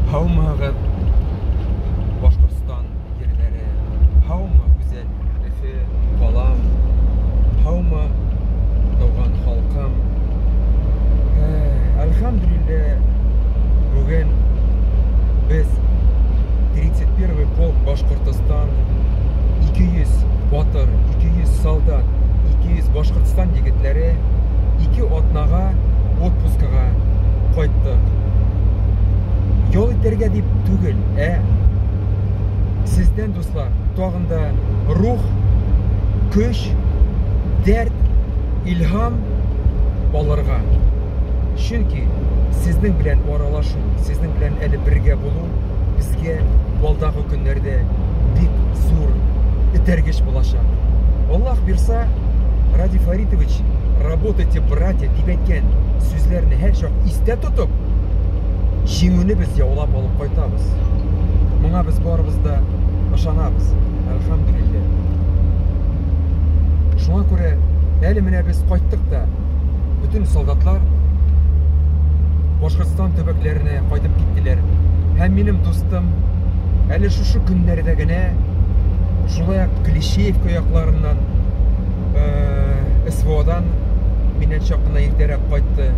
Һаумыһыгыз, Башкортстан җирләре, һаумы, гүзәл Өфе калам, һаумы, туган халкым. Әлхәмдүлилләһ, бүген без 31 полк Башкортостан 200 батыр, 200 солдат, 200 Башкортстан егетләре ике атнага отпускага кайттык. Ял итәргә дип түгел, ә сездән, дуслар, тагын да рух, көч, дәрт, илһам алырга. Чөнки сезнең белән аралашу, сезнең белән әле бергә булу безгә алдагы көннәрдә бик зур этәргеч булачак. Аллаһ бирса, Радий Фаритович, работайте, братья, дип әйткән сүзләрне һәрчак истә тотып, җиңүне без яулап алып кайтабыз. Моңа без барыбыз да ышанабыз. Әлхәмдүлилләһ. Шуңа күрә әле менә без кайттык та, бөтен солдатлар Башкортстан төбәкләренә кайтып киттеләр. Һәм минем дустым әле шушы көннәрдә генә шулай ук Клещеевка якларыннан СВОдан миннән чак кына иртәрәк кайтты.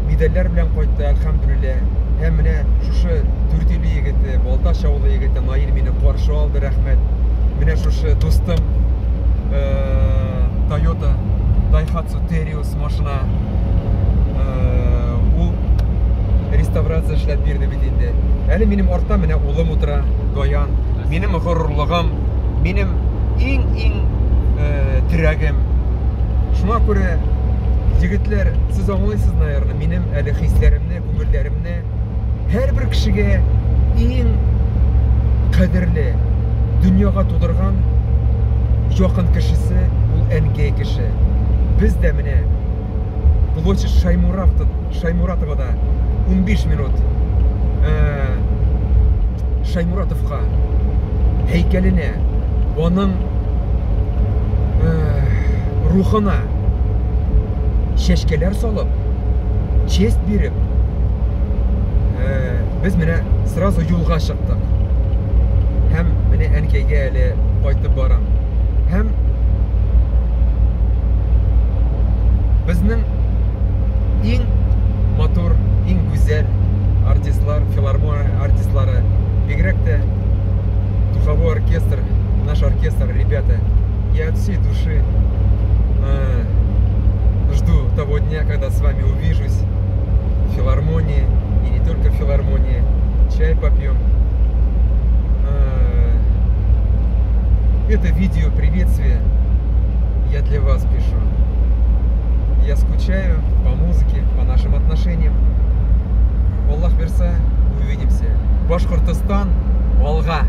Медальләр белән кайтты, әлхәмдүлилләһ. Һәм менә шушы Дүртөйле егете, Балтач авылы егете Наил мине каршы алды, рәхмәт. Менә шушы дустым Toyota Daihatsu Terios машина ул реставрация эшләп бирде бит инде. Әле минем артта менә улым утыра, Гаян. Минем горурлыгым, минем иң-иң терәгем. Шуңа күрә, егетләр, сез аңлыйсыз, наверное, минем әле хисләремне, күңелләремне. Һәрбер кешегә иң кадерле, дөньяга тудырган якын кешесе ул әнкәй кеше. Без дә менә площадь Шаймуратовада 15 минут Шаймуратовка һәйкәленә, аның рухына чәчкәләр салып, честь биреп, без менә сразу юлга чыктык. Һәм менә әнкәйгә әле кайтып барам. Һәм безнең иң матур, иң гүзәл артистлар, филармония артистлары, бигрәк тә духовой оркестр, наш оркестр, ребята, я от всей души жду того дня, когда с вами увижусь в филармонии, и не только в филармонии, чай попьем. Это видео приветствие я для вас пишу. Я скучаю по музыке, по нашим отношениям. Аллаһ бирсә, увидимся. Башкортостан, алга!